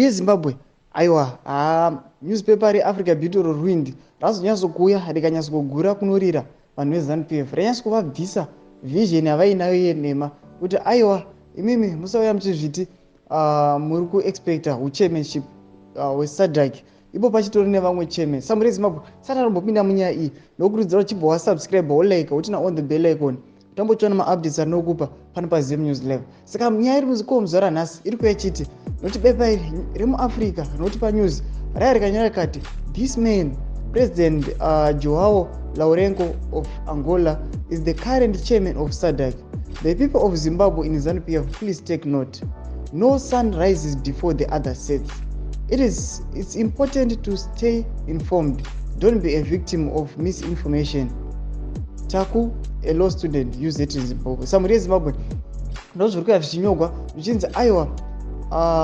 Yezimbabwe, aiwa, ha, newspaper reAfrica Beauty Rwind razonyatsokuuya rikanyatsokugura kunorira vanhu veZANU PF, ranyatsokuvabvisa vision yavainayo yenhema kuti aiwa, imimi musauya muchizviti muri kuexpecta uchairmanship hweSADC ipo pachitori nevamwe chairman. Samuri yeZimbabwe, sati anombopinda munyaya iyi, nokurudzira uchibva wasubscribe, wolike, woturn on the bell icon, utambochiona maupdates arinokupa pano paZim News Live. Saka nyaya iri muzikomuzuva ranhasi iri kuya chiti nokuti bepa iri remuAfrica rinotipa news raya rikanyora rikati, "This man, President Joao Lourenco of Angola, is the current chairman of SADC. The people of Zimbabwe in ZANU PF, please take note. No sun rises before the other sets. It's important to stay informed. Don't be a victim of misinformation. Taku, a law student, UZ in Zimbabwe." Samuri yeZimbabwe, ndo zviri kuya zvichinyorwa zvichinzi aiwa,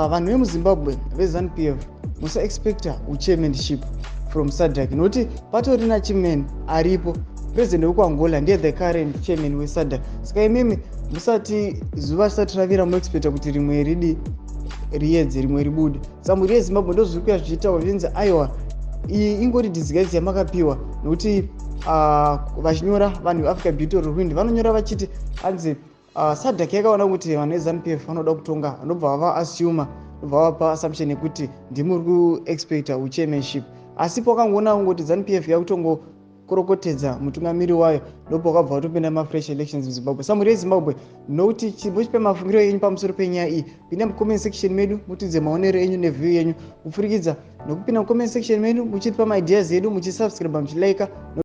vanhu vemuZimbabwe veZANU PF, musaexpecta uchairmanship from SADC nokuti patorina chairman aripo. President wekuAngola ndiye the current chairman weSADC. Saka imimi musati zuva risati ravira muexpecta kuti rimwe ridi riedze, rimwe ribude. Samuri yeZimbabwe, ndo zviri kuya zvichiitaurwa zvichinzi aiwa, iyi ingori disguise yamakapiwa nokuti vachinyora vanhu veAfrica Beauty Rwind vanonyora vachiti hanzi SADC yakaona kuti vanhu veZANU PF vanoda kutonga, vanobva vavaasuma, ndobva vavapa assumption yekuti ndimuri kuexpecta uchairmanship. Asi pawakangoona kungoti ZANU PF yakutongokorokotedza mutungamiri wayo, ndopo wakabva watopinda mafresh elections muZimbabwe. Samuri yeZimbabwe, nokuti muchipe mafungiro enyu pamusoro penyaya iyi, pinda mucomment section medu, mutidze maonero enyu neview yenyu kupfurikidza nokupinda mucomment section medu muchitipa maideas edu, muchisubscribe, muchilika.